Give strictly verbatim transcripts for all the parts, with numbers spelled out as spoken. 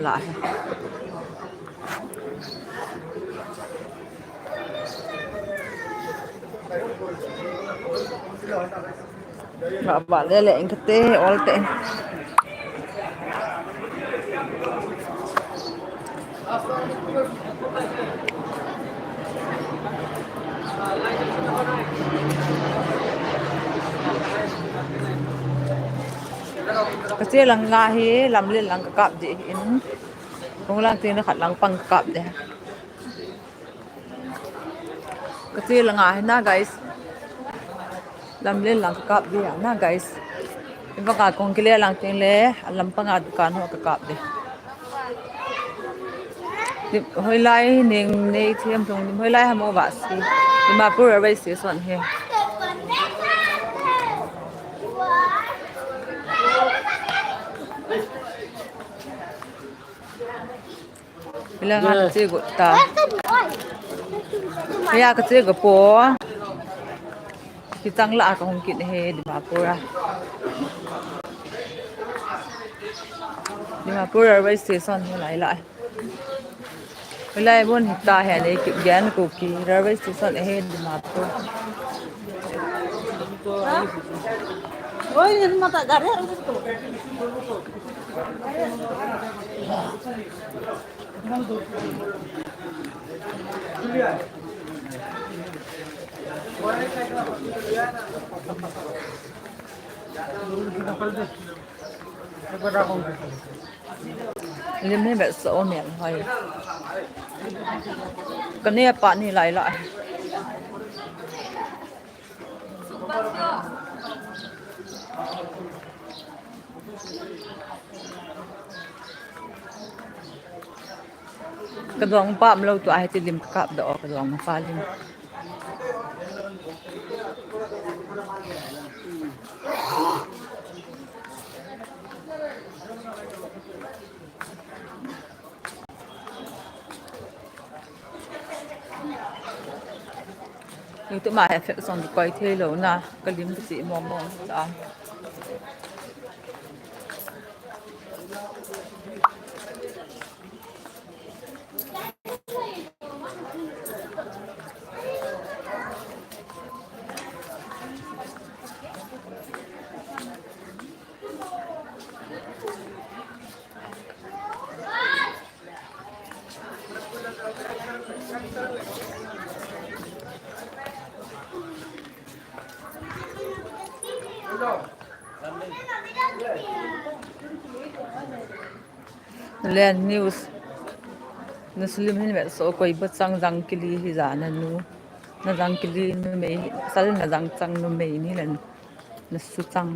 lah hi. Ba ba le le in kate ol te. Kache lang nga hi lamlen lang kakap ding in. Kong lang tin khat lang pang kakap ding. Kache lang nga hi na, guys. Lamlen lang kakap ding na, guys. Iba ka kong kile lang tin le, alam panga dukan ho kakap ding. Hoilai ning nei thiam thong nim hoilai ham o ba si. Dimapur railway station hi. Ilang an che got ta. Hia kache ga po. Kichang la kahung kit he Dimapur a. Dimapur railway station hi lai lai. Lai bon hita he nei kip gen Kuki railway station he Dimapur. Oi, ini mata gari harus tu. Lim hi vetsah o melhoi. Kane pa ni lai lai. Ka dong pam lou tua hiti lim ka kap doh, ka dong pa lim. YouTube ma he fek song koi thei lou na, ka lim ka chi mong mong ta. Len news. Na slim hin vet so koi ba chang jang kili hi ja na nu. Na jang kili numei, sal na jang chang numei ni len. Na su chang.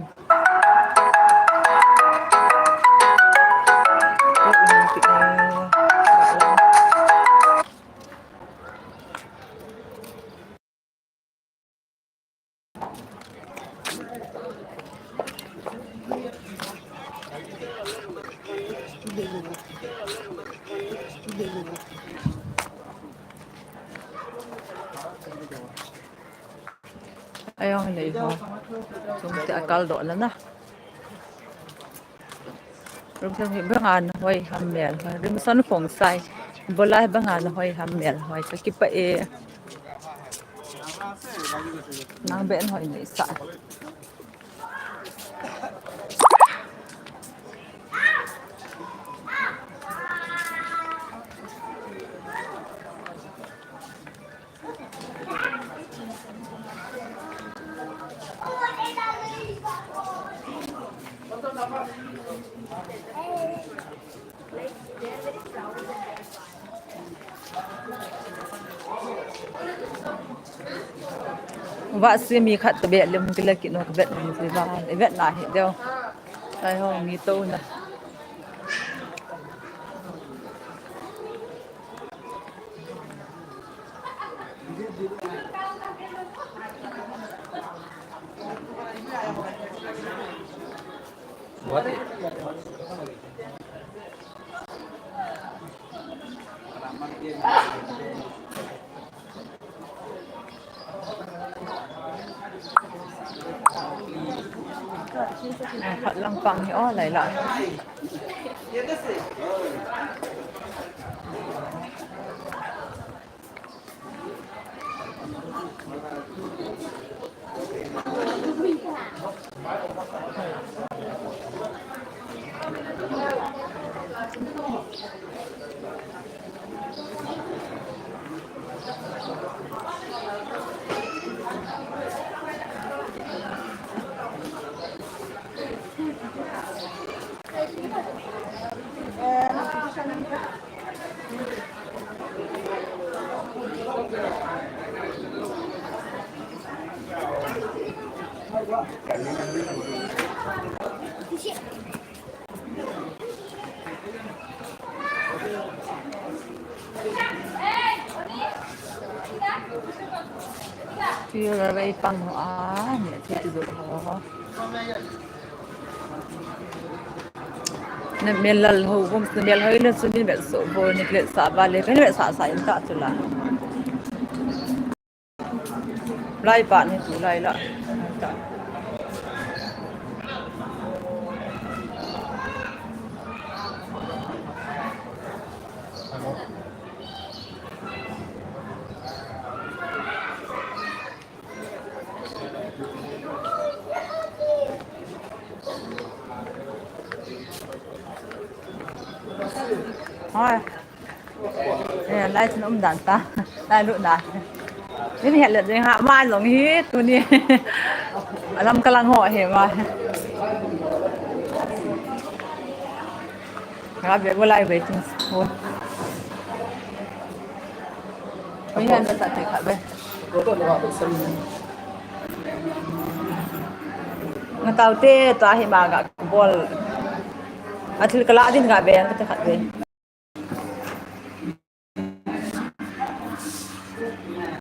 Ayong lei ho. Chung te akal doh la na. Rum sang hi banga na hoi ham mel hoi. Rum san phong sai. Bola hi banga na hoi ham mel hoi. Ka kipah e. Nang ben hoi nei sa. Vah si mi khat ka bet lim kila kit no ka bet lim si va. I bet na hi deu. Tai ho mi to na. Khat lang pang hi o lai la. Tui la rei pang ho a, ne tui tu ho. Ne melal ho, bom se mel ho ne su min mel so bo ne klet sa ba le, ne mel sa sa in ta tu la. Lai pa ne tu lai la. Hoi. Eh, lai chun um dan ta. Lai lut dan. Min het le ding ha, ma jong hi tuni. Alam kalang ho he ma. Nga be bu lai waiting school. Oi, han ta te kha be. Nga tau te ta hi ma ga bol. Athil kala din ga be, nga te kha be.